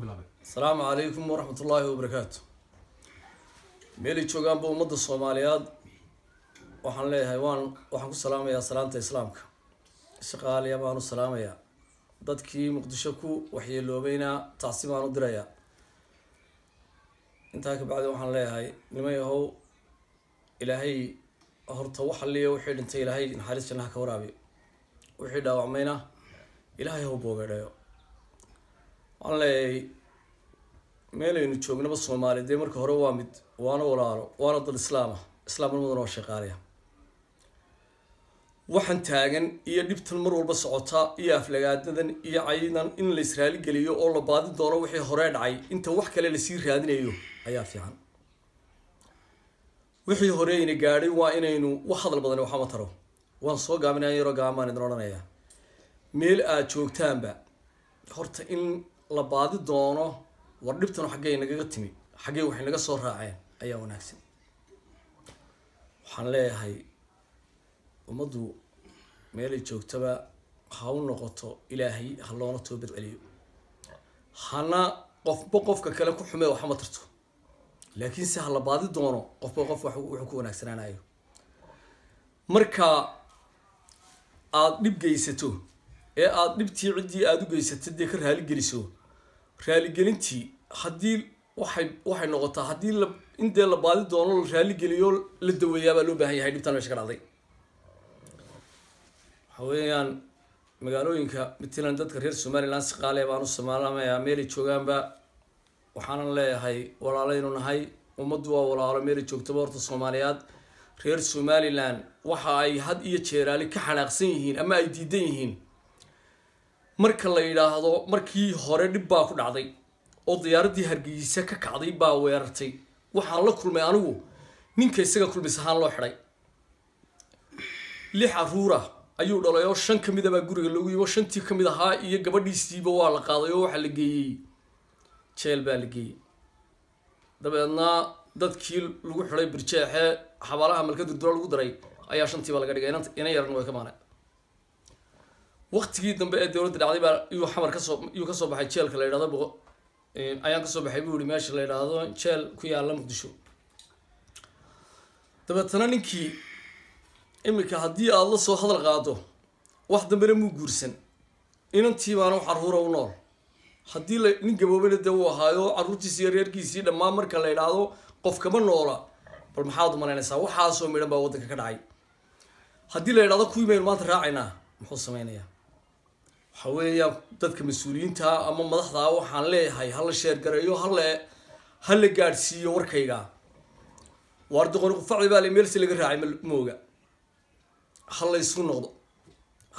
Bilaabay. Asalaamu calaykum waraxmatullaahi wabarakaatu. Meelay joogaanba ummadda Soomaaliyeed waxaan leeyahay, waxaan ku salaamayaa salaanta Islaamka. Shaqaaliya baan u salaamayaa. Dadkii Muqdisho ku waxyeeloobayna tacsi baan u dirayaa. Intaa ka bacdi waxaan leeyahay, niman yahow, Ilaahay horta waxa liya wixii dhintay Ilaahay naxariis jannaha ka waraabiyo, wixii dhaawacmayna Ilaahay haw boogadhayo. Waxaan leeyahay, meelaynu joognaba Soomaali dee marka hore waa mid, waana walaalo, waana dad Islaama, islaamnimaduna waa shaqaaliya. Waxaan taagan iyo dhibtan mar walba socota iyo aflagaadadan iyo caydan in la israali geliyo oo la baadi doono wixii hore dhacay inta wax kale lasii raadinayo ayaa fiican. Wixii hore ina gaadhay waa inaynu wax hadal badan waxama taro. Waan soo gaabinaya, yaroo gaaban baan idin odhanayaa. Meel aad joogtaanba horta in la baadi doono war dhibtan xaggay nagaga timi, xaggay waxay naga soo raaceen ayaa wanaagsan. Waxaan leeyahay, ummaddu meelay joogtaba ha u noqoto Ilaahay, ha loona toobad celiyo, hana qofba qofka kale ku xumee waxma tarto, laakiin se ha la baadi doono qofba qof wuxuu ku wanaagsanaanayo. Marka aada dhib geysato ee aada dhibtii ciddii aada u geysatay dee ka raaligeliso, raaligelintii haddii waxay noqotaa haddii la in dee la baadi doono, la raaligeliyo, la daweeyaa baa loo baahan yahay dhibtan meesha ka dhacday. Waxa weeyaan magaalooyinka matalan dadka reer Somaliland si qaaliya baan u salaamayaa meelay joogaanba. Waxaanan leeyahay, walaalaynu nahay, ummaddu waa walaalo meelay joogtaba. Horta Soomaaliyaad reer Somaliland waxa ay had iyo jeeraali ka xanaaqsan yihiin ama ay diidan yihiin marka la yidhaahdo markii hore dhib baa ku dhacday oo diyaaraddii Hargeysa ka kacday baa weerartay. Waxaan la kulmay anigu ninka isaga kulmis ahaan loo xidhay. Lix caruura ayuu dhalay oo shan kamid a baa guriga loogu yimo. Shantii kamid ahaa iyo gabadhiisiiba waa la qaaday oo waxaa la geeyey jeel baa la geeyey. Dabeedna dadkii lagu xidhay Birjeexe xabaalaha Malka Durdura lagu daray ayaa shantiiba laga dhigay. Ina yarna way ka maanay. Waqtigii dambe ee dowladda dhacday baa iyuu Xamar kasoo iyuu kasoo baxay. Jeelka la yidhahdo Boqo ayaan kasoo baxay buu yihi, meesha la yidhaahdo jeel ku yaalla Muqdisho. Dabeetana ninkii iminka haddii aada la soo hadal qaado, wax dambena muu guursan, inantii baana wax carruura u nool. Haddii la nin gaboobana dee uu ahaayo, carruurtiisi iyo reerkiisii dhammaan marka la yidhaahdo qof kama noola, bal maxaad umalaynaysaa? Waxaasoo midhan baa waddanka ka dhacay. Haddii la yidhahdo kuwii baynu maanta raacaynaa, muxuu sameynayaa? Waxa weeyaan dadka mas-uuliyiinta ama madaxda ah waxaan leeyahay, hala share gareeyo, hala gaadhsiiyo warkayga. Waar doqoni qufacdi baa le, meel si laga raacay ma oga. Ha la isku noqdo,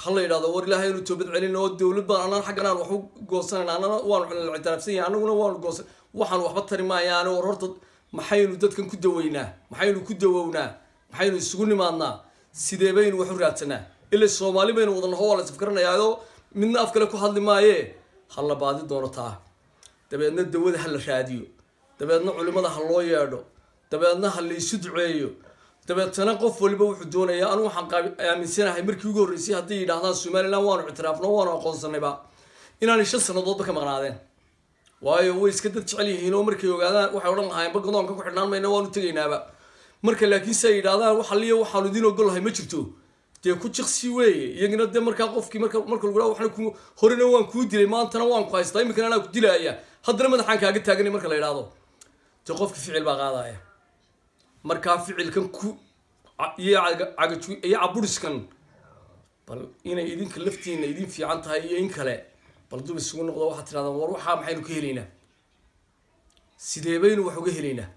ha la yidhahdo war Ilaahay inu toobad celin oo dowlad baan anana xaggan aan waxu goosanayna, annana waanu ictiraafsan yahay, annaguna waanu goosan, waxaan waxba tari maayaan. War horta maxaynu dadkan ku daweynaa? Maxaynu ku dawownaa? Maxaynu isugu nimaadnaa? Sidee baynu wax u raadsanaa? Ila Soomaali baynu wada naho, waa la isafgaranayaayo, midna af kale ku hadli maaye. Ha la baadi doono taa, dabeedna dawada ha la raadiyo, dabeedna culimada ha loo yeedho, dabeedna ha laysu duceeyo, dabeetana qof waliba wuxuu doonayaa. Anu waxaan aaminsanahay markii ugu horreysay hadday yidhaahdaan Somaliland waanu ictiraafno, waanu aqoonsanayba, inaanay 5 sanadoodba ka maqnaadeen. Waayo way iska dad jecel yihiin oo markay ogaadaan waxay odhan lahaayeen ba godoonka ku xidhnaan mayna, waanu tegaynaaba. Marka laakiin si ay yidhahdaan waxa liya waxaanu idiin ogolahay ma jirto, dee ku jiqsi weeye iyagina. Dee markaa qofkii marka lagu dhaha waxna ku horena waan kuu dilay, maantana waan ku haystaa, iminkana anaa ku dilaaya, haddana madaxaan kaaga taaganay marka la yidhaahdo, dee qofki ficil baa qaadaya. Markaa ficilkan ku iyo iyo caburiskan, bal inay idinka laftiina idin fiican tahay iyo in kale bal dub isugu noqdo. Waxaad tirahdaan war waxaa maxaynu ka helaynaa? Sidee baynu wax uga helaynaa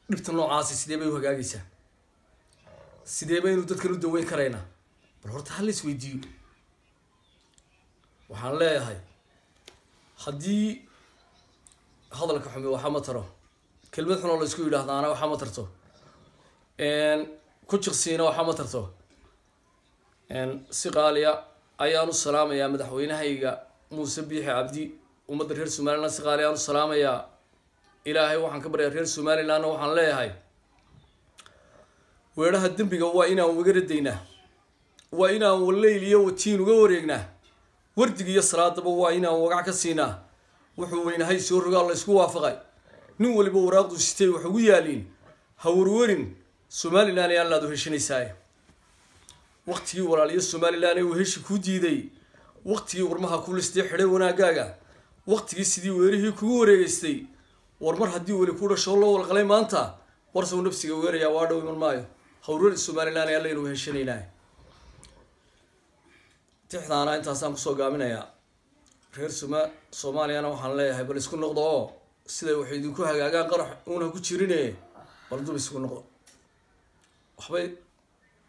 dhibta noocaasi? Sidee bay u hagaagaysaa? Sidee baynu dadkan u daweyn karaynaa? Bal horta ha la isweydiiyo. Waxaan leeyahay, haddii hadalka xumi waxa ma taro, kelmad xun oo la isku yidhaahdaana waxa ma tarto, ku jiqsiina waxa ma tarto. Si qaaliya ayaan u salaamayaa madaxweynahayga Muuse Biixi Cabdi. Ummadda reer Somaliland si qaali ayaan u salaamayaa. Ilaahay waxaan ka baryaa, reer Somalilandna waxaan leeyahay, weedhaha dembiga waa inaan waga radaynaa, waa inaan waleyl iyo watiin uga wareegnaa, wardiga iyo salaadaba waa inaan wagac ka siinaa. Wuxuu weynahay soo rogaa la isku waafaqay. Nin waliba waraaqdu sitay wax ugu yaaliin. Ha warwarin Somaliland ayaan laad u heshinaysaa. Waqtigii walaaliyo Somaliland ee uu heshi ku diiday, waqtigii warmaha ku listay xidhay wanaagaaga, waqtigii sidii weerihii kugu wareegeystay. War mar haddii weli ku dhasho loo walqalay maanta, warsow nafsiga weerayaa waa dhow iman maayo. Hawrwari Somaliland ayaan laynu heshinaynaa. Tixdaana intaasaan kusoo gaaminayaa. Reer Soomaaliyana waxaan leeyahay bal isku noqdo oo siday waxay idinku hagaagaan qarax uuna ku jirine, bal dub isku noqdo waxbay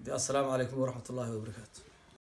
dee. Assalaamu calaykum waraxmat ullahi wabarakaatu.